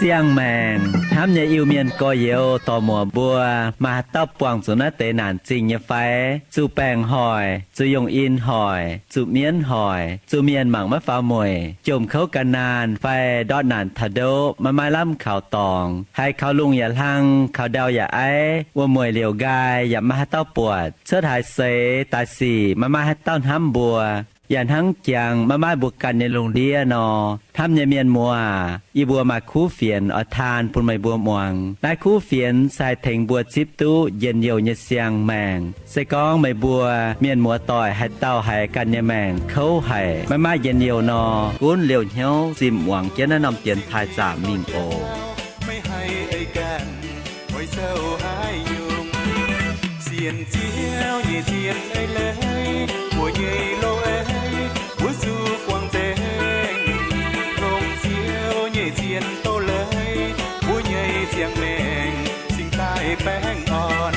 Siang-maengc hnamv nyei Iu-Mienh gorx-youz dorc-muoc mbuo, maaih haaix dauh buangh zuqc naaiv deix naanc zingh nyei fai? Zuqc baengc hoic, zuqc yongh in hoic, zuqc mienv hoic, zuqc mienh mangc maiv faaux mueic, jomc kouv gan naanh fai ndortv naanc taux ndoqv maiv maaih lamh kaux dorngx, haiz kaux lungh yaac hlang, kaux ndau yaac aiv, wuom-mueic liouc nqaai yaac maiv maaih haaix dauh buatc, cuotv haaix seix daaih sic maiv maaih haaix dauh hnamv mbuo, yaac hnangv jangx maiv maaih mbuo ganh nyei lungh ndiev nor, hnamv nyei mienh muoz, yie mbuo maaih kuv fienx oix taan bun meih mbuo muangx. Naaiv kuv fienx se haih tengx mbuo zipv duqv njien-youh nyei siang-maengc. Se gorngv meih mbuo mienh muoz-doic haaix dauh haiz ganh nyei maengc kouv haic, maiv maaih njien-youh nor, gunv liouh hnyouv zimh muangx jienv naaiv norm dienx taaih zaamc mingh oc. Meih haih ei ganh oix zoux haaix nyungc? Sienx Ziouv nyei zien ei leiz, mbuo nyei loz-ei mbuo zuqc guangc nzengc. Longc Ziouv nyei zien doz-leiz, mbuo nyei ziangh maengc cingx daaih baengh orn.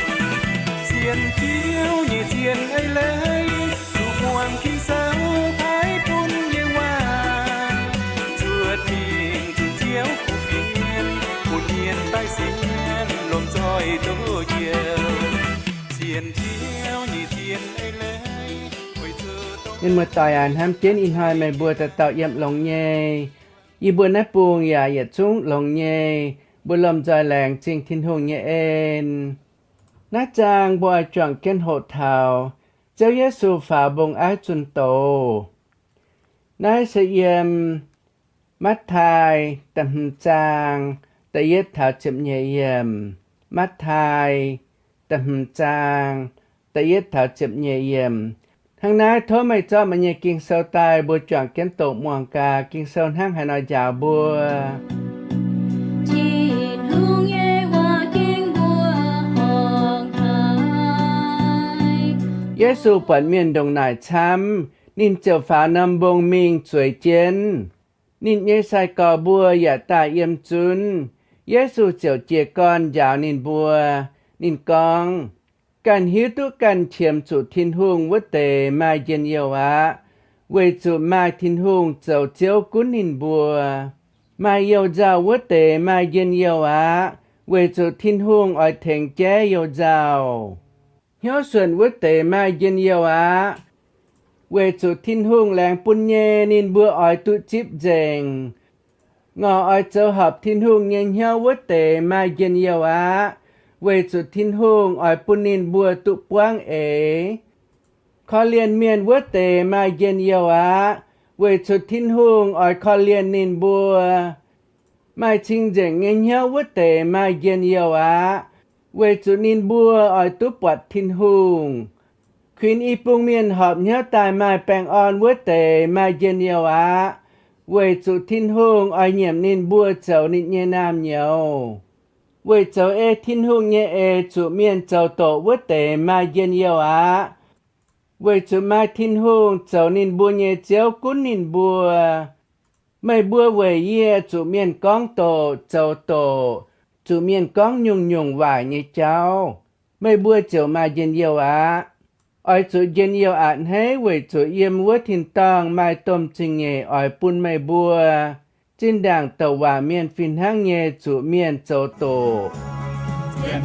Sienx Ziouv nyei zien ei leiz, zuqc muangx Ging-Sou paaiv bun nyei waac, zuotc mingh zuqc Ziouv kuv fienx, bun mienh daaih sienx lomh nzoih ndoqv njoux. Sienx Ziouv nyei zien ei leiz, weic zuqc dongh Mienh muoz-doic aac, hnamv jienv ih hnoi meih mbuo dauh dauh yiem longx nyei. Yie mbuo naaiv bung yaac yietc zungv longx nyei. Mbuo lomh nzoih laengz zingh Tin-Hungh nyei en. Naaiv zaang mbuo oix juangc jienv hoqc taux Ziouv Yesu faaux mbong aiv zunh doz. Naaiv se yiem Matv^taai da'hmz zaang da'yietv taux ziepc nyeic yiemc. Matv^taai da'hmz zaang da'yietv taux ziepc nyeic yiemc. Hnangv naaiv tov meih zorqv meih nyei Ging-Sou daaih, mbuo juangc jienv doqc muangx gaax Ging-Sou hnangv haaix nor njaaux mbuo. Tin-Hungh nyei waac ging mbuo horngc haic. Yesu buatc mienh ndongc naaic camv, ninh ziouc faaux norm mbong mingh zueiz jienv. Ninh nyei sai-gorx mbuo yaac daaih yiem zunv. Yesu ziouc jiez gorn njaaux ninh mbuo. Ninh gorngv, ganh hiuv duqv ganh qiemx zuqc Tin-Hungh wuov deix maaih njien-youh aqv, weic zuqc maaih Tin-Hungh zoux Ziouv gunv ninh mbuo. Maaih you-nzauh wuov deix maaih njien-youh aqv, weic zuqc Tin-Hungh oix tengx jaiv you-nzauh. Hnyouv suonc wuov deix maaih njien-youh aqv, weic zuqc Tin-Hungh laengz bun nyei ninh mbuo oix duqv zipv nzengc. Ngorc oix zoux horpc Tin-Hungh nyei hnyouv wuov deix maaih njien-youh aqv, weic zuqc Tin-Hungh oix bun ninh mbuo duqv buangv eix. Korv-lienh mienh wuov deix maaih njien-youh aqv, weic zuqc Tin-Hungh oix korv-lienh ninh mbuo. Maaih cing-nzengc nyei hnyouv wuov deix maaih njien-youh aqv, weic zuqc ninh mbuo oix duqv buatc Tin-Hungh. Kuinx i bung mienh horpc hnyouv daaih maaih baengh orn wuov deix maaih njien-youh aqv, weic zuqc Tin-Hungh oix nyiemc ninh mbuo zoux ninh nyei naamh nyouz. Weic zoux ei Tin-Hungh nyei eix zuqc mienh zoux doqc wuov deix maaih njien-youh aqv, weic zuqc maaih Tin-Hungh zoux ninh mbuo nyei Ziouv gunv ninh mbuo. Meih mbuo weic yie zuqc mienh gorngv doqc, zoux doqc, zuqc mienh gorngv nyungc-nyungc waaic nyei jauv, meih mbuo ziouc maaih njien-youh aqv. Oix zuqc njien-youh aqc hneiv weic zuqc yiem wuov tin-dorngh maaih domh zingh nyeic oix bun meih mbuo. Zinh ndaangc douc waac mienh fih hnangv nyei zuqc mienh zoux doqc. Sienx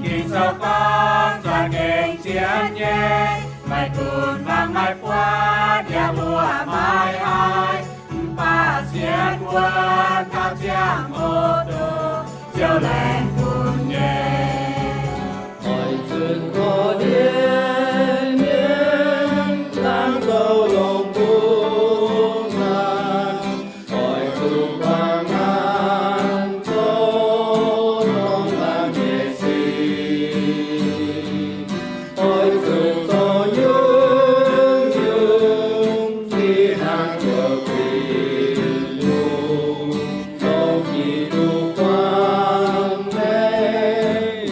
Ging-Sou gorngv za'gengh zien nyei, maiv gunv fangx maiv buatc yaac mbuoqc maiv haiz, mv baac sienx wuov taux ziangh hoc doqc, Ziouv laengz bun nyei. Oix zuqc korv-lienh mienh, laangz douh longc bung naaic. Oix zuqc guangc naanc zoux norm laanh nyei sic. Oix zuqc zoux nyungc-nyungc fih hnangv zoux Tin-Hungh, dongh Giduc guangc nyei.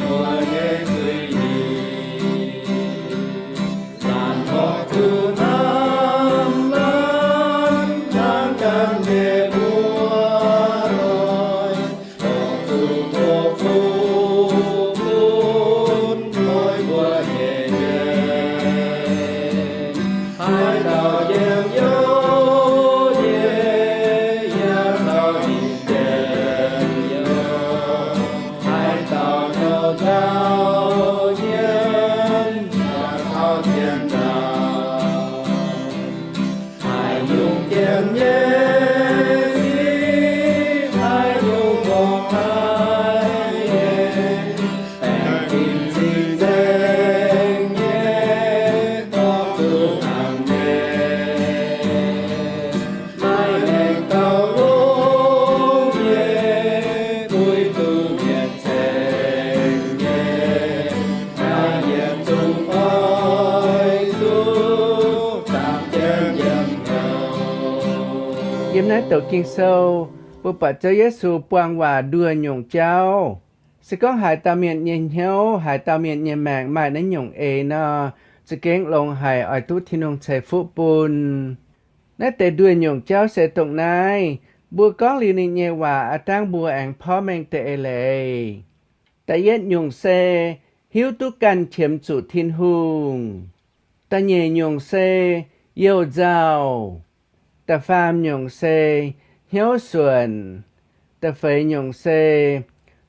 Naaiv douc Ging-Sou, mbuo buatc Ziouv Yesu buang waac nduoh nyungc jauv. Se gorngv haaix dauh mienh nyei hnyouv, haaix dauh mienh nyei maengc maaih naaiv nyungc eix nor, za'gengh longx haic oix duqv Tin-Hungh ceix fuqv bun. Naaiv deix nduoh nyungc jauv se dongh naaiv. Mbuo gorngv liuz ninh nyei waac aav dangh mbuo aengx porv mengh deix eix leiz. Da'yietv nyungc se hiuv duqv ganh qiemx zuqc Tin-Hungh. Da'nyeic nyungc se youh nzauh. Da'faam nyungc se hnyouv suonc. Da'feix nyungc se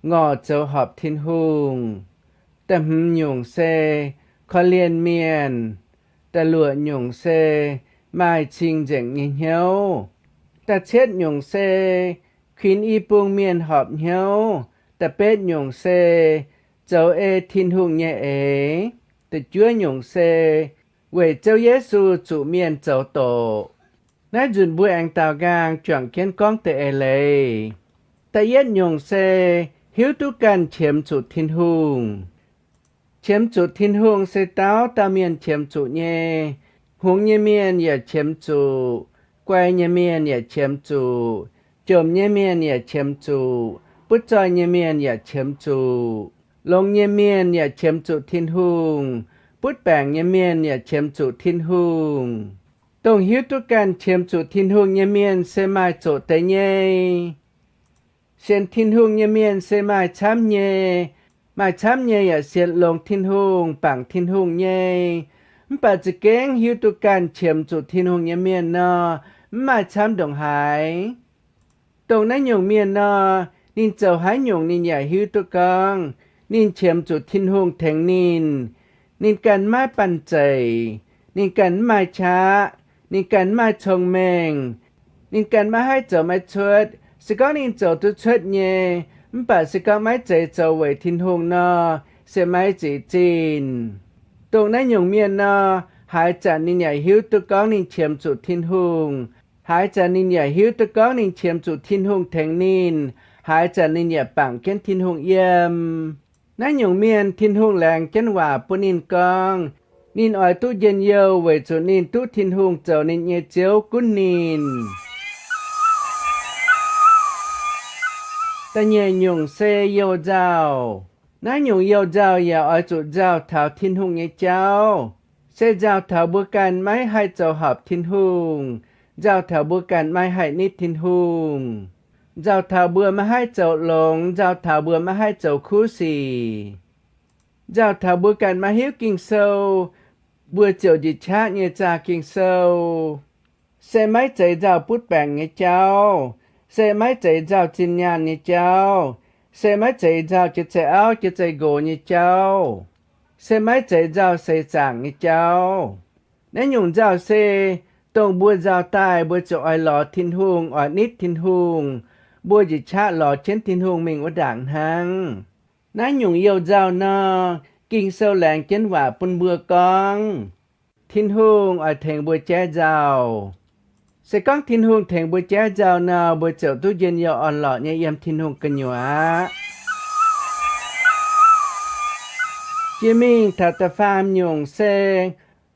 ngorc zoux horpc Tin-Hungh. Da'hmz nyungc se korv-lienh mienh. Da'luoqc nyungc se maaih cing-nzengc nyei hnyouv. Da'cietv nyungc se kuinx i bung mienh horpc hnyouv. Da'betv nyungc se zoux ei Tin-Hungh nyei eix. Da'juov nyungc se weic Ziouv Yesu zuqc mienh zoux doqc. Naaiv nzunc mbuo aengx daaux nqaang juangc jienv gorngv deix eix leiz. Da'yietv nyungc se hiuv duqv ganh qiemx zuqc Tin-Hungh. Qiemx zuqc Tin-Hungh se dauh dauh mienh qiemx zuqc nyei. Hngongx nyei mienh yaac qiemx zuqc, guai nyei mienh yaac qiemx zuqc, jomc nyei mienh yaac qiemx zuqc, butv zoih nyei mienh yaac qiemx zuqc, longx nyei mienh yaac qiemx zuqc Tin-Hungh, butv baengc nyei mienh yaac qiemx zuqc Tin-Hungh. Dongh hiuv duqv ganh qiemx zuqc Tin-Hungh nyei mienh se maaih zoqc deix nyei. Sienx Tin-Hungh nyei mienh se maaih camv nyei. Maaih camv nyei yaac sienx longx Tin-Hungh, bangc Tin-Hungh nyei. Mv baac za'gengh hiuv duqv ganh qiemx zuqc Tin-Hungh nyei mienh nor, mv maaih camv ndongc haaix. Dongh naaiv nyungc mienh nor, ninh zoux haaix nyungc ninh yaac hiuv duqv gorngv ninh qiemx zuqc Tin-Hungh tengx ninh. Ninh ganh maiv banh zeic, ninh ganh mv maaih qaqv, ninh ganh mv maaih cong-mengh, ninh ganh maiv haih zoux maiv cuotv. Se gorngv ninh zoux duqv cuotv nyei, mv baac se gorngv maiv zeiz zoux weic Tin-Hungh nor, se maiv zeiz zinh. Dongh naaiv nyungc mienh nor, haaix zanc ninh yaac hiuv duqv gorngv ninh qiemx zuqc Tin-Hungh. Haaix zanc ninh yaac hiuv duqv gorngv ninh qiemx zuqc Tin-Hungh tengx ninh. Haaix zanc ninh yaac bangc jienv Tin-Hungh yiem. Naaiv nyungc mienh Tin-Hungh laengz jienv waac bun ninh gorngv, ninh oix duqv njien-youh weic zuqc ninh duqv Tin-Hungh zoux ninh nyei Ziouv gunv ninh. Da'nyeic nyungc se youh nzauh. Naaiv nyungc youh nzauh yaac oix zuqc nzauh taux Tin-Hungh nyei jauv. Se nzauh taux mbuo ganh maiv haih zoux horpc Tin-Hungh, nzauh taux mbuo ganh maiv haih nitv Tin-Hungh, nzauh taux mbuo maiv haih zoux longx, nzauh taux mbuo maiv haih zoux kuv sic, nzauh taux mbuo ganh maiv hiuv Ging-Sou, mbuo ziouc njiec qaqv nyei zaah Ging-Sou. Se maiv zeiz nzauh butv baengc nyei jauv, se maiv zeiz nzauh zinh nyaanh nyei jauv, se maiv zeiz nzauh jiex zeiv auv jiex zeiv nqox nyei jauv, se maiv zeiz nzauh seix zaangc nyei jauv. Naaiv nyungc nzauh se dongh mbuo nzauh daaih mbuo ziouc oix lorz Tin-Hungh, oix nitv Tin-Hungh, mbuo njiec qaqv lorz jienv Tin-Hungh mingh wuov ndaangc hnangv. Naaiv nyungc youh nzauh nor, Ging-Sou laengz jienv waac bun mbuo gorngv, Tin-Hungh oix tengx mbuo jaiv nzauh. Se gorngv Tin-Hungh tengx mbuo jaiv nzauh nor, mbuo ziouc duqv njien-youh orn-lorqc nyei yiem Tin-Hungh gu'nyuoz aqv. Jiex mingh taux da'faam nyungc se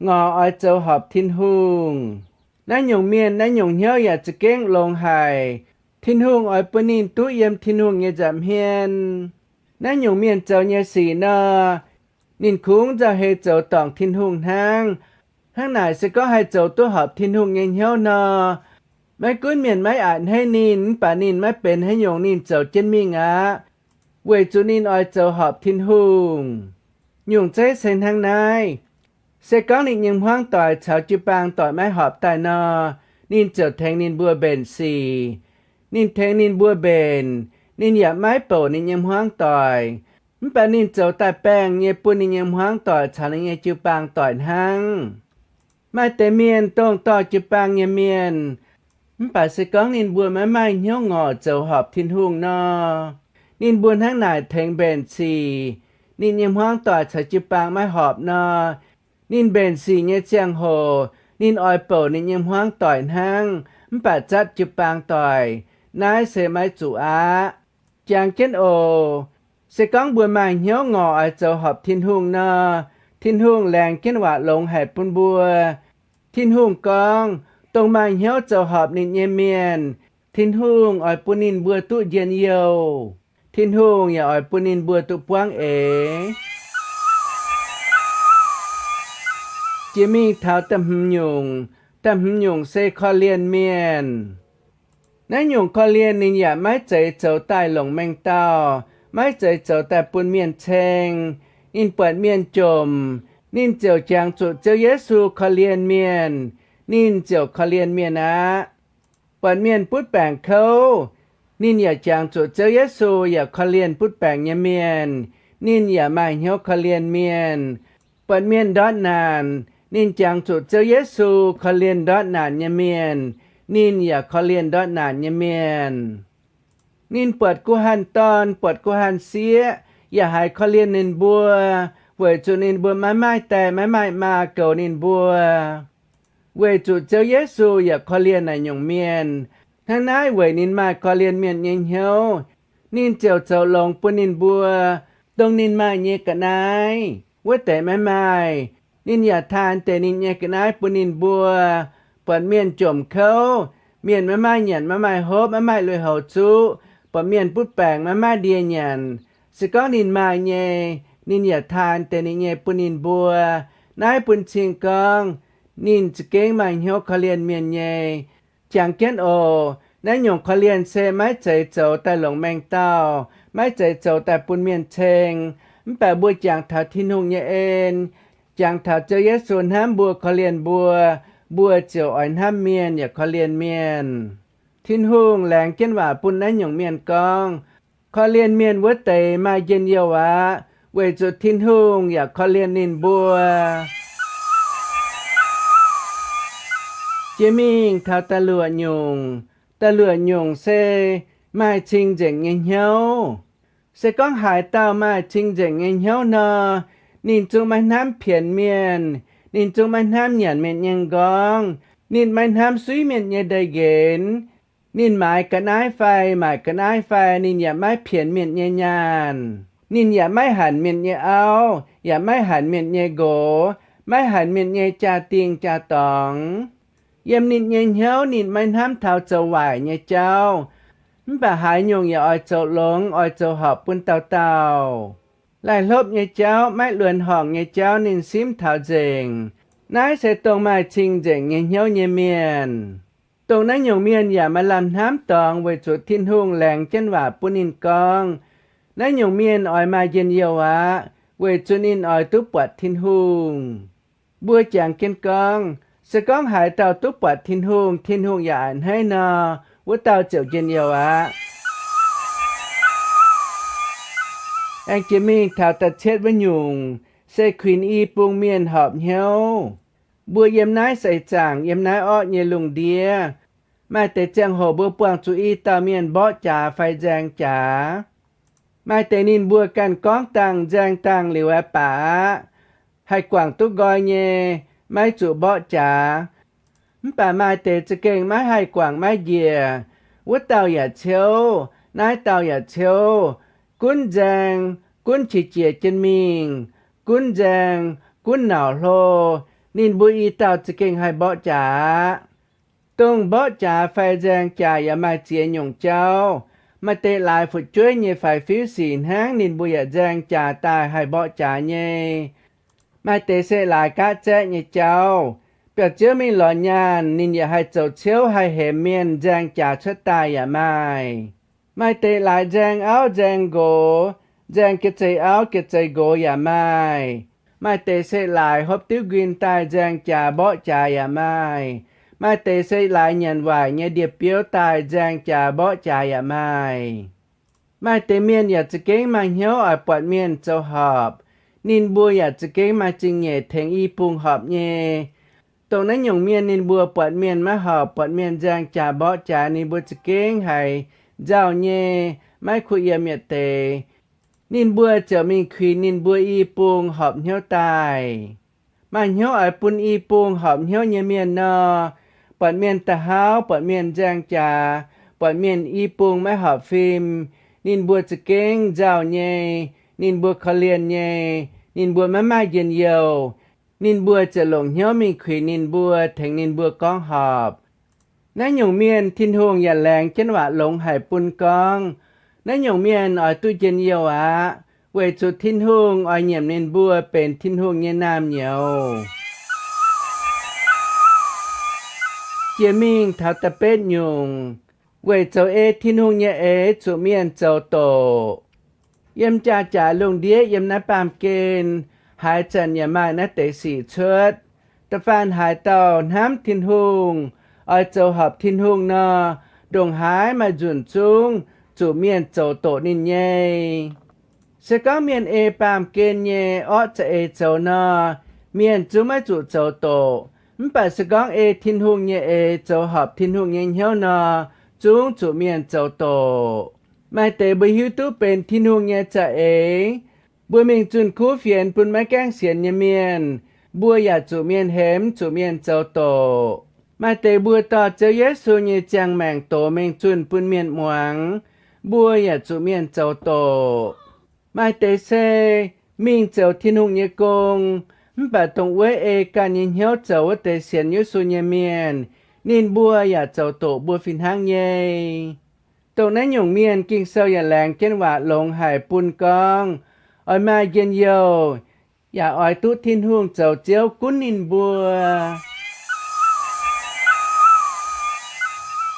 ngorc oix zoux horpc Tin-Hungh. Naaiv nyungc mienh naaiv nyungc hnyouv yaac za'gengh longx haic. Tin-Hungh oix bun ninh duqv yiem Tin-Hungh nyei nza'hmien. Naaiv nyungc mienh zoux nyei sic nor, ninh kungx nzauh hei zoux dorngc Tin-Hungh hnangv. Hnangv naaic se gorngv haih zoux duqv horpc Tin-Hungh nyei hnyouv nor, maiv gunv mienh maiv a'hneiv ninh, mv baac ninh maiv benx haaix nyungc ninh zoux jienv mingh aqv, weic zuqc ninh oix zoux horpc Tin-Hungh. Nyungc zeiv se hnangv naaiv. Se gorngv ninh nyei hmuangv doic caux jiu-baang doic maiv horpc daaih nor, ninh ziouc tengx ninh mbuo mbenc sic. Ninh tengx ninh mbuo mbenc, ninh yaac maiv bouc ninh nyei hmuangv doic. Mv baac ninh zoux daaih baengh nyei bun ninh nyei hmuangv doic caux ninh nyei jiu-baang doic hnangv. Maaih deix mienh dongh dorh jiu-baang nyei mienh, mv baac se gorngv ninh mbuo maiv maaih hnyouv ngorc zoux horpc Tin-Hungh nor, ninh mbuo hnangv naaic tengx mbenc sic, ninh nyei hmuangv doic caux jiu-baang maiv horpc nor, ninh mbenc sic nyei ziangh hoc, ninh oix bouc ninh nyei hmuangv doic hnangv, mv baac zatv jiu-baang doic, naaiv se maiv zuqc aqv. Jangx jienv oc. Se gorngv mbuo maaih hnyouv ngorc oix zoux horpc Tin-Hungh nor, Tin-Hungh laengz jienv waac longx haic bun mbuo. Tin-Hungh gorngv, dongh maaih hnyouv zoux horpc ninh nyei mienh, Tin-Hungh oix bun ninh mbuo duqv njien-youh. Tin-Hungh yaac oix bun ninh mbuo duqv buangv eix. Jiex mingh taux da'hmz nyungc. Da'hmz nyungc se korv-lienh mienh. Naaiv nyungc korv-lienh ninh yaac maiv zeiz zoux daaih longc mengh dauh, maiv zeiz zoux daaih bun mienh ceng. Ninh buatc mienh jomc, ninh ziouc jangx zuqc Ziouv Yesu korv-lienh mienh. Ninh ziouc korv-lienh mienh aqv. Buatc mienh butv baengc kouv, ninh yaac jangx zuqc Ziouv Yesu yaac korv-lienh butv baengc nyei mienh. Ninh yaac maaih hnyouv korv-lienh mienh. Buatc mienh ndortv naanc, ninh jangx zuqc Ziouv Yesu korv-lienh ndortv naanc nyei mienh. Ninh yaac korv-lienh ndortv naanc nyei mienh. Ninh buatc guh hanh dorn, buatc guh hanh sieqv, yaac haiz korv-lienh ninh mbuo, weic zuqc ninh mbuo maiv maaih die maiv maaih maa goux ninh mbuo. Weic zuqc Ziouv Yesu yaac korv-lienh naaic nyungc mienh, hnangv naaiv weic ninh maaih korv-lienh mienh nyei hnyouv, ninh ziouc zoux longx bun ninh mbuo dongh ninh maaih nyei ga'naaiv. Wuov deix maiv maaih, ninh yaac taan deix ninh nyei ga'naaiv bun ninh mbuo. Buatc mienh jomc kouv, mienh maiv maaih nyanc, maiv maaih hopv, maiv maaih lui-houx zuqv, buatc mienh butv baengc maiv maaih ndie nyanc, se gorngv ninh maaih nyei, ninh yaac taan deix ninh nyei bun ninh mbuo. Naaiv bun cing gorngv ninh za'gengh maaih hnyouv korv-lienh mienh nyei. Jangx jienv oc. Naaiv nyungc korv-lienh se maiv zeiz zoux daaih longc mengh dauh, maiv zeiz zoux daaih bun mienh ceng. Mv baac mbuo jangx taux Tin-Hungh nyei en, jangx taux Ziouv Yesu hnamv mbuo, korv-lienh mbuo, mbuo ziouc oix hnamv mienh yaac korv-lienh mienh. Tin-Hungh laengz jienv waac bun naaiv nyungc mienh gorngv, korv-lienh mienh wuov deix maaih njien-youh aqv, weic zuqc Tin-Hungh yaac korv-lienh ninh mbuo. Jiex mingh taux da'luoqc nyungc. Da'luoqc nyungc se maaih cing-nzengc nyei hnyouv. Se gorngv haaix dauh maaih cing-nzengc nyei hnyouv nor, ninh zungv maiv hnamv pienx mienh, ninh zungv maiv hnamv nyanc mienh nyei nqorngv, ninh maiv hnamv suiv mienh nyei ndeic-nqenx. Ninh maaiz ga'naaiv fai maaic ga'naaiv fai, ninh yaac maiv pienx mienh nyei nyaanh. Ninh yaac maiv hanc mienh nyei auv, yaac maiv hanc mienh nyei nqox, maiv hanc mienh nyei jaa-dingh jaa-dorngx. Yiem ninh nyei hnyouv ninh maiv hnamv taux zoux waaic nyei jauv, mv baac haaix nyungc yaac oix zoux longx, oix zoux horpc bun dauh dauh. Laih hlopv nyei jauv, maiv luonx horngc nyei jauv ninh simv taux nzengc. Naaiv se dongh maaih cing-nzengc nyei hnyouv nyei mienh. Dongh naaiv nyungc mienh yaac maaih lamh hnamv dorngx weic zuqc Tin-Hungh laengz jienv waac bun ninh gorngv, naaiv nyungc mienh oix maaih njien-youh aqv, weic zuqc ninh oix duqv buatc Tin-Hungh. Mbuo jangx jienv gorngv, se gorngv haaix dauh duqv buatc Tin-Hungh, Tin-Hungh yaac a'hneiv nor, wuov dauh ziouc njien-youh aqv. Aengx jiex mingh taux da'cietv wuov nyungc, se kuinx i bung mienh horpc hnyouv. Mbuo yiem naaiv seix zaangc, yiem naaiv orqv nyei lungh ndiev, maaih deix ziangh hoc mbuo buangh zuqc i dauh mienh mborqv jaax fai nzaeng jaax. Maaih deix ninh mbuo ganh gorngv dangh nzaeng dangh liuz aeqv, baac aqv, haih guangc duqv nqoi nyei, maiv zuqc mborqv jaax. Mv baac maaih deix za'gengh maiv haih guangc maiv njiec. Wuov dauh yaac ciouv, naaiv dauh yaac ciouv, gunv nzaeng, gunv qiex jiez jienv mingh, gunv nzaeng, gunv nauc hlo, ninh mbuo i dauh za'gengh haih mborqv jaax aqv. Dongh mborqv jaax fai nzaeng jaax yaac maaih ziex nyungc jauv. Maaih deix laaix fu'jueiv nyei faix-fiuv sic hnangv, ninh mbuo yaac nzaeng jaax daaih haih mborqv jaax nyei. Maaih deix se laaix gaav zaeqv nyei jauv. Biauv-ziouv mingh lorz nyaanh, ninh yaac haih zoux ciouv haih hemx mienh nzaeng jaax cuotv daaih yaac maaih. Maaih deix laaix nzaeng auv nzaeng nqox, nzaeng jiex zei auv jiex zei nqox yaac maaih. Maaih deix se laaix hopv diuv nquin daaih nzaeng jaax mborqv jaax yaac maaih. Maaih deix se laaix nyanc waaic nyei ndie-biouv daaih nzaeng jaax mborqv jaax yaac maaih. Maaih deix mienh yaac za'gengh maaih hnyouv oix buatc mienh zoux horpc. Ninh mbuo yaac za'gengh maaih zingh nyeic tengx i bung horpc nyei. Dongh naaiv nyungc mienh ninh mbuo buatc mienh maiv horpc, buatc mienh nzaeng jaax mborqv jaax, ninh mbuo za'gengh haiz nzauh nyei, maiv kuh yiem yietc deix. Ninh mbuo ziouc mingh kuinx ninh mbuo i bung horpc hnyouv daaih. Maaih hnyouv oix bun i bung horpc hnyouv nyei mienh nor, buatc mienh da'hauv, buatc mienh nzaeng jaax, buatc mienh i bung maiv horpc fim, ninh mbuo za'gengh nzauh nyei, ninh mbuo korv-lienh nyei, ninh mbuo maiv maaih njien-youh. Ninh mbuo ziouc longc hnyouv mingh kuinx ninh mbuo, tengx ninh mbuo gorngv horpc. Naaiv nyungc mienh Tin-Hungh yaac laengz jienv waac longx haic bun gorngv, naaiv nyungc mienh oix duqv njien-youh aqv, weic zuqc Tin-Hungh oix nyiemc ninh mbuo benx Tin-Hungh nyei naamh nyouz. Jiex mingh taux da'betv nyungc, weic zoux ei Tin-Hungh nyei eix zuqc mienh zoux doqc. Yiem jaa-jaaix lungh ndiev yiem naaiv baamh gen, haaix zanc yaac maaih naaiv deix sic cuotv. Da'faanh haaix dauh hnamv Tin-Hungh, oix zoux horpc Tin-Hungh nor, ndongc haaix maaih nzunc zungv zuqc mienh zoux doqc ninh nyei. Se gorngv mienh ei baamh gen nyei orqv za'eix zoux nor, mienh zungv maiv zuqc zoux doqc. Mv baac se gorngv ei Tin-Hungh nyei eix zoux horpc Tin-Hungh nyei hnyouv nor, zungv zuqc mienh zoux doqc. Maaih deix mbuo hiuv duqv benx Tin-Hungh nyei za'eix, mbuo mingh zunh kuv fienx bun maiv gaengh sienx nyei mienh, mbuo yaac zuqc mienh hemx, zuqc mienh zoux doqc. Maaih deix mbuo dorh Ziouv Yesu nyei ziangh maengc doz mingh zunh bun mienh muangx, mbuo yaac zuqc mienh zoux doqc. Maaih deix se mingh zoux Tin-Hungh nyei gong, mv baac dongh wuov ei ganh nyei hnyouv zoux wuov deix sienx Yesu nyei mienh, ninh mbuo yaac zoux doqc mbuo fih hnangv nyei. Dongh naaiv nyungc mienh Ging-Sou yaac laengz jienv waac longx haic bun gorngv, oix maaih njien-youh, yaac oix duqv Tin-Hungh zoux Ziouv gunv ninh mbuo.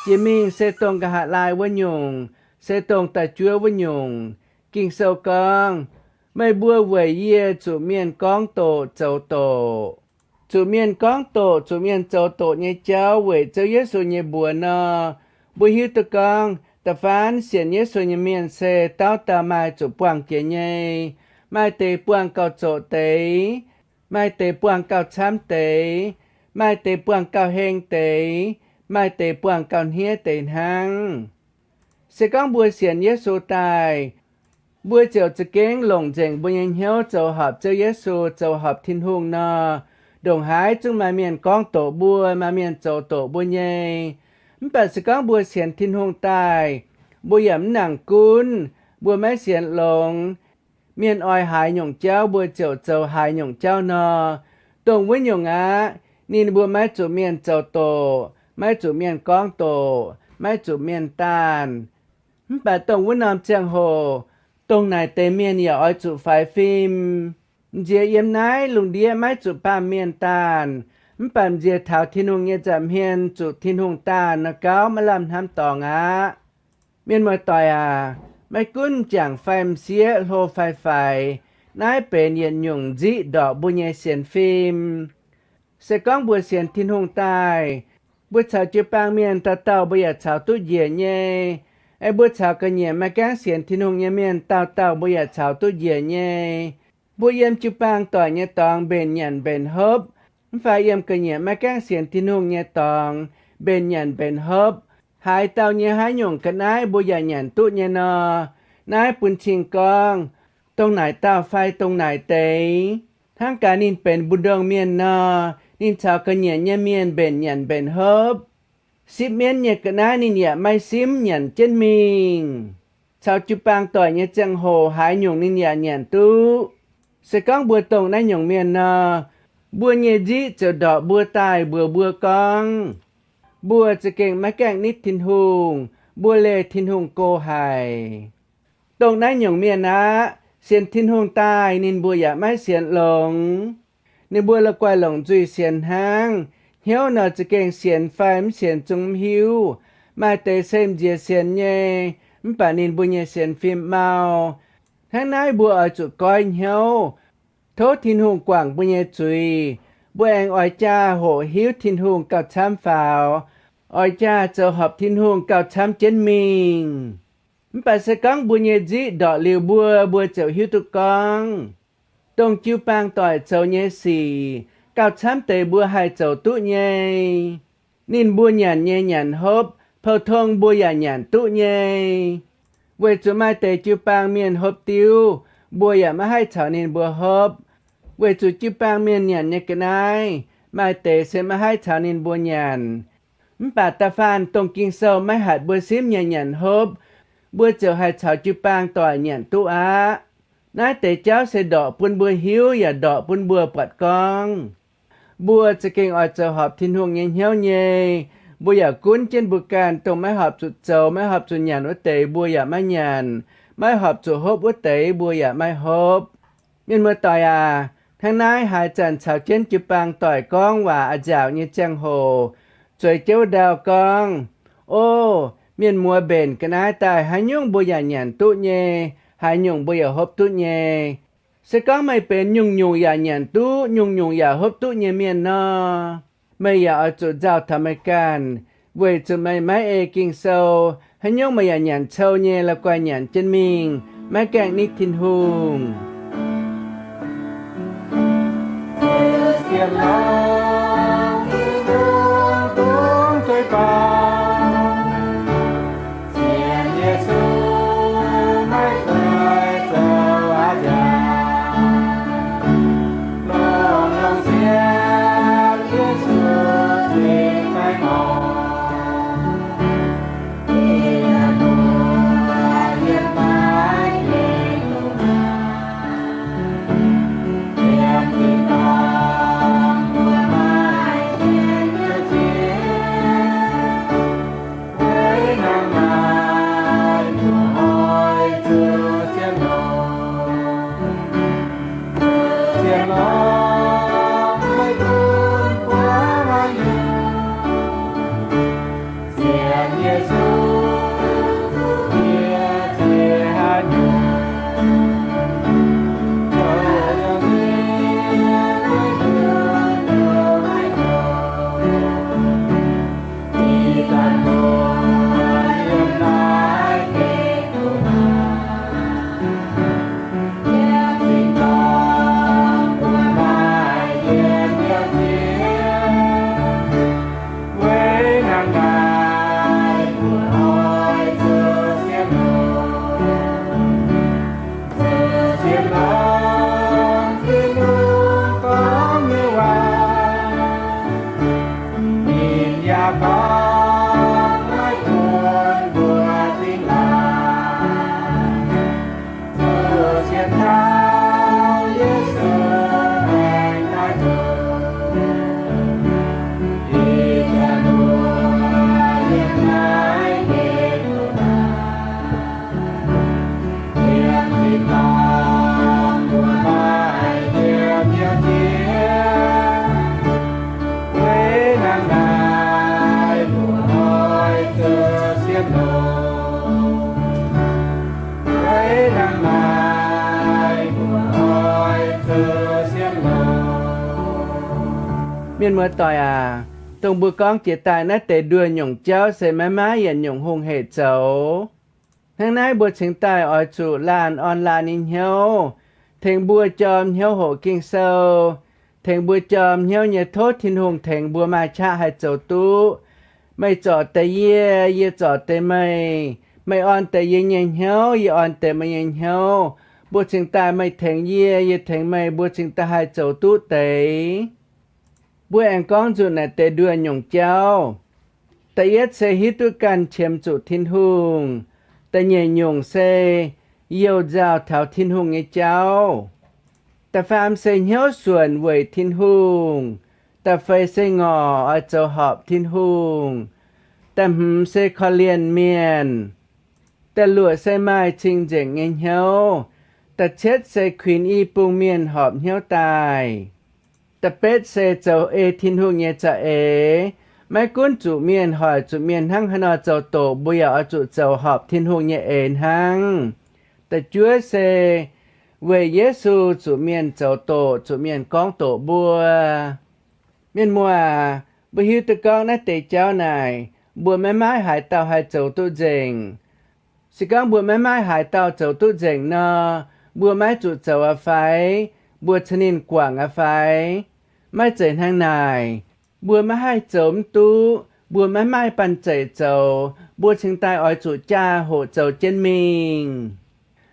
Jiex mingh se dongh nqa'haav laai wuov nyungc, se dongh da'juov wuov nyungc. Ging-Sou gorngv, meih mbuo weic yie zuqc mienh gorngv doqc zoux doqc. Zuqc mienh gorngv doqc, zuqc mienh zoux doqc nyei jauv weic Ziouv Yesu nyei mbuox nor, mbuo hiuv duqv gorngv da'faanh sienx Yesu nyei mienh se dauh dauh maaih zuqc buangh jiex nyei. Maaih deix buangh gauh zoqc deix, maaih deix buangh gauh camv deix, maaih deix buangh gauh heng deix, maaih deix buangh gauh hniev deix hnangv. Se gorngv mbuo sienx Yesu daaih, mbuo ziouc za'gengh longc nzengc mbuo nyei hnyouv zoux horpc Ziouv Yesu, zoux horpc Tin-Hungh nor, ndongc haaix zungv maaih mienh gorngv doqc mbuo, maaih mienh zoux doqc mbuo nyei. Mv baac se gorngv mbuo sienx Tin-Hungh daaih, mbuo yaac mv nangc gunv, mbuo maiv sienx longx. Mienh oix haaix nyungc jauv mbuo ziouc zoux haaix nyungc jauv nor, dongh wuov nyungc aqv. Ninh mbuo maiv zuqc mienh zoux doqc, maiv zuqc mienh gorngv doqc, maiv zuqc mienh daanh. Mv baac dongh wuov norm ziangh hoc, dongh naaic deix mienh yaac oix zuqc faix fim. M'nziex yiem naaiv lungh ndiev maiv zuqc baamh mienh daanh, mv baac m'nziex taux Tin-Hungh nyei nza'hmien zuqc Tin-Hungh daanh nor gauh maiv lamh hnamv dorngx aqv. Mienh muoz-doic aac, maiv gunv m'jangc fai m'sieqv, hlo fai faix, naaiv benx yietc nyungc nziqv ndorpc mbuo nyei sienx fim. Se gorngv mbuo sienx Tin-Hungh daaih, mbuo caux jiu-baang mienh dauh dauh mbuo yaac caux duqv njiec nyei. Aeqv, mbuo caux ga'nyiec maiv gaengh sienx Tin-Hungh nyei mienh dauh dauh mbuo yaac caux duqv njiec nyei. Mbuo yiem jiu-baang doic nyei dorngx mbenc nyanc mbenc hopv, mv fai yiem ga'nyiec maiv gaengh sienx Tin-Hungh nyei dorngx mbenc nyanc mbenc hopv, haaix dauh nyei haaix nyungc ga'naaiv mbuo yaac nyanc duqv nyei nor, naaiv bun cing gorngv dongh naaic dauh fai dongh naaic deix. Hnangv gaax ninh benx mbu'ndongx mienh nor, ninh caux ga'nyiec nyei mienh mbenc nyanc mbenc hopv. Sipv mienv nyei ga'naaiv ninh yaac maiv simv, nyanc jienv mingh. Caux jiu-baang doic nyei ziangh hoc haaix nyungc ninh yaac nyanc duqv. Se gorngv mbuo dongh naaiv nyungc mienh nor, mbuo nyei nziqv ziouc ndorpc mbuo daaih mbuox mbuo gorngv, mbuo za'gengh maiv gaengh nitv Tin-Hungh, mbuo leih Tin-Hungh go haic. Dongh naaiv nyungc mienh aqv, sienx Tin-Hungh daaih ninh mbuo yaac maiv sienx longx. Ninh mbuo la'guaih longc nzuih sienx hnangv. Hnyouv nor za'gengh sienx fai mv sienx zungv mv hiuv. Maaih deix se m'nziex sienx nyei, mv baac ninh mbuo nyei sienx fim mau. Hnangv naaiv mbuo oix zuqc goiv hnyouv, tov Tin-Hungh guangc mbuo nyei zuiz. Mbuo aengx oix jaa hoqc hiuv Tin-Hungh gauh camv faaux, oix jaa zoux horpc Tin-Hungh gauh camv jienv mingh. Mv baac se gorngv mbuo nyei nziqv ndorqc liuz mbuo, mbuo ziouc hiuv duqv gorngv, dongh jiu-baang doic zoux nyei sic, gauh camv deix mbuo haih zoux duqv nyei. Ninh mbuo nyanc nyei nyanc hopv, pou-tong mbuo yaac nyanc duqv nyei. Weic zuqc maaih deix jiu-baang mienh hopv diuv, mbuo yaac maiv haih caux ninh mbuo hopv. Weic zuqc jiu-baang mienh nyanc nyei ga'naaiv, maaih deix se maiv haih caux ninh mbuo nyanc. Mv baac da'faanh dongh Ging-Sou maiv hatc mbuo simv nyei nyanc hopv, mbuo ziouc haih caux jiu-baang doic nyanc duqv aqv. Naaiv deix jauv se ndorqc bun mbuo hiuv yaac ndorqc bun mbuo buatc gorngv, mbuo za'gengh oix zoux horpc Tin-Hungh nyei hnyouv nyei. Mbuo yaac gunv jienv mbuo ganh, dongh maiv horpc zuqc zoux, maiv horpc zuqc nyanc wuov deix mbuo yaac maiv nyanc, maiv horpc zuqc hopv wuov deix mbuo yaac maiv hopv. Mienh muoz-doic aac, hnangv naaiv haaix zanc caux jienv jiu-baang doic gorngv waac a'nziaauc nyei ziangh hoc, zueiz jienv ndau gorngv, O, mienh muoz mbenc ga'naaiv daaih haaix nyungc mbuo yaac nyanc duqv nyei, haaix nyungc mbuo yaac hopv duqv nyei. Se gorngv meih benx nyungc-nyungc yaac nyanc duqv, nyungc-nyungc yaac hopv duqv nyei mienh nor, meih yaac oix zuqc nzauh taux meih ganh, weic zuqc meih maiv ei Ging-Sou, haaix nyungc meih yaac nyanc cou nyei, la'guaih nyanc jienv mingh, maiv gaengh nitv Tin-Hungh. Mienh muoz-doic aac, dongh mbuo gorngv jiex daaih naaiv deix nduoh nyungc jauv se maiv maaih yietc nyungc hungh hec zoux. Hnangv naaiv mbuo cingx daaih oix zuqc laanh orn laanh nyei hnyouv, tengx mbuo jorm hnyouv hoqc Ging-Sou, tengx mbuo jorm hnyouv nyei tov Tin-Hungh tengx mbuo maaih qaqv haih zoux duqv. Meih zorc deix yie, yie zorc deix meih. Meih orn deix yie nyei hnyouv, yie orn deix meih nyei hnyouv. Mbuo cingx daaih meih tengx yie, yie tengx meih, mbuo cingx daaih haih zoux duqv deix. Mbuo aengx gorngv nzunc naaic deix nduoh nyungc jauv. Da'yietv se hiuv duqv ganh qiemx zuqc Tin-Hungh. Da'nyeic nyungc se youh nzauh taux Tin-Hungh nyei jauv. Da'faam se hnyouv suonc weic Tin-Hungh. Da'feix se ngorc oix zoux horpc Tin-Hungh. Da'hmz se korv-lienh mienh. Da'luoqc se maaih cing-nzengc nyei hnyouv. Da'cietv se kuinx i bung mienh horpc hnyouv daaih. Da'betv se zoux ei Tin-Hungh nyei za'eix. Maiv gunv zuqc mienh hoic zuqc mienh hnangv haaix nor zoux doqc, mbuo yaac oix zuqc zoux horpc Tin-Hungh nyei eix hnangv. Da'juov se weic Yesu zuqc mienh zoux doqc, zuqc mienh gorngv doqc mbuo. Mienh muoz, mbuo hiuv duqv gorngv naaiv deix jauv naaic, mbuo maiv maaih haaix dauh haih zoux duqv nzengc. Se gorngv mbuo maiv maaih haaix dauh zoux duqv nzengc nor, mbuo maiv zuqc zoux aqv fai? Mbuo ca'ninh guangc aqv fai? Maiv zeiz hnangv naaic. Mbuo maiv haih zoux mv duqv, mbuo maiv maaih banh zeic zoux, mbuo cingx daaih oix zuqc jaa hoqc zoux jienv mingh.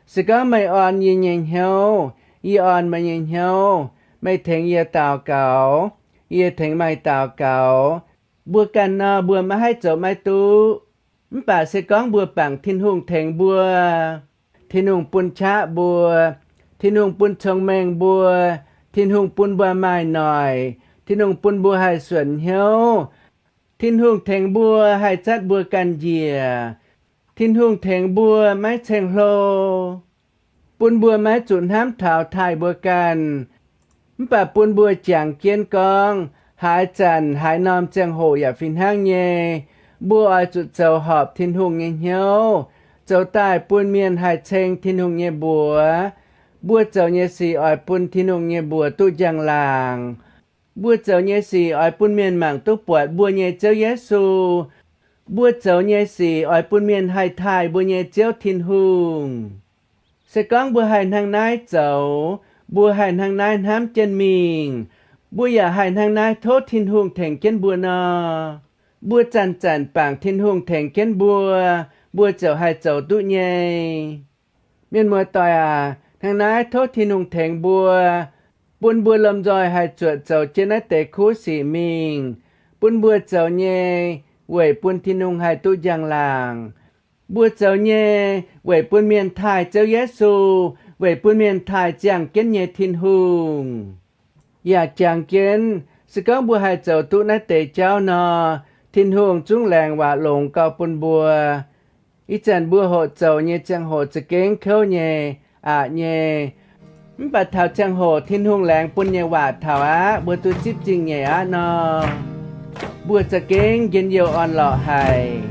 Se gorngv meih orn yie nyei hnyouv, yie orn meih nyei hnyouv, meih tengx yie daux gaux, yie tengx meih daux gaux, mbuo ganh nor mbuo maiv haih zoux maiv duqv. Mv baac se gorngv mbuo bangc Tin-Hungh tengx mbuo, Tin-Hungh bun qaqv mbuo, Tin-Hungh bun cong-mengh mbuo, Tin-Hungh bun mbuo maaih noic, Tin-Hungh bun mbuo haih suonc hnyouv, Tin-Hungh tengx mbuo haih zatv mbuo ganh njiec. Tin-Hungh tengx mbuo maiv ceng-hlo, bun mbuo maiv zuqc hnamv taux taaih mbuo ganh. Mv baac bun mbuo jangx jienv gorngv, haaix zanc haaix norm ziangh hoc yaac fih hnangv nyei, mbuo oix zuqc zoux horpc Tin-Hungh nyei hnyouv, zoux daaih bun mienh haih ceng Tin-Hungh nyei mbuox. Mbuo zoux nyei sic oix bun Tin-Hungh nyei mbuox duqv njang-laangc. Mbuo zoux nyei sic oix bun mienh mangc duqv buatc mbuo nyei Ziouv Yesu. Mbuo zoux nyei sic oix bun mienh haih taaih mbuo nyei Ziouv Tin-Hungh. Se gorngv mbuo haih hnangv naaiv zoux, mbuo haih hnangv naaiv hnamv jienv mingh, mbuo yaac haih hnangv naaiv tov Tin-Hungh tengx jienv mbuo nor, mbuo zanc-zanc bangc Tin-Hungh tengx jienv mbuo, mbuo ziouc haih zoux duqv nyei. Mienh muoz-doic aac, hnangv naaiv tov Tin-Hungh tengx mbuo, bun mbuo lomh nzoih haih zuotc zoux jienv naaiv deix kuv sic mingh, bun mbuo zoux nyei weic bun Tin-Hungh haih duqv njang-laangc. Mbuo zoux nyei weic bun mienh taaih Ziouv Yesu, weic bun mienh taaih ziangh jienv nyei Tin-Hungh. Yaac jangx jienv, se gorngv mbuo haih zoux duqv naaiv deix jauv nor, Tin-Hungh zungv laengz waac longx gau bun mbuo. Ih zanc mbuo hoqc zoux nyei ziangh hoc za'gengh kouv nyei, aqc nyei. Mv baac taux ziangh hoc Tin-Hungh laengz bun nyei waac taux aqv, mbuo duqv zipv zingh nyeic aqv nor, mbuo za'gengh njien-youh orn-lorqc haic.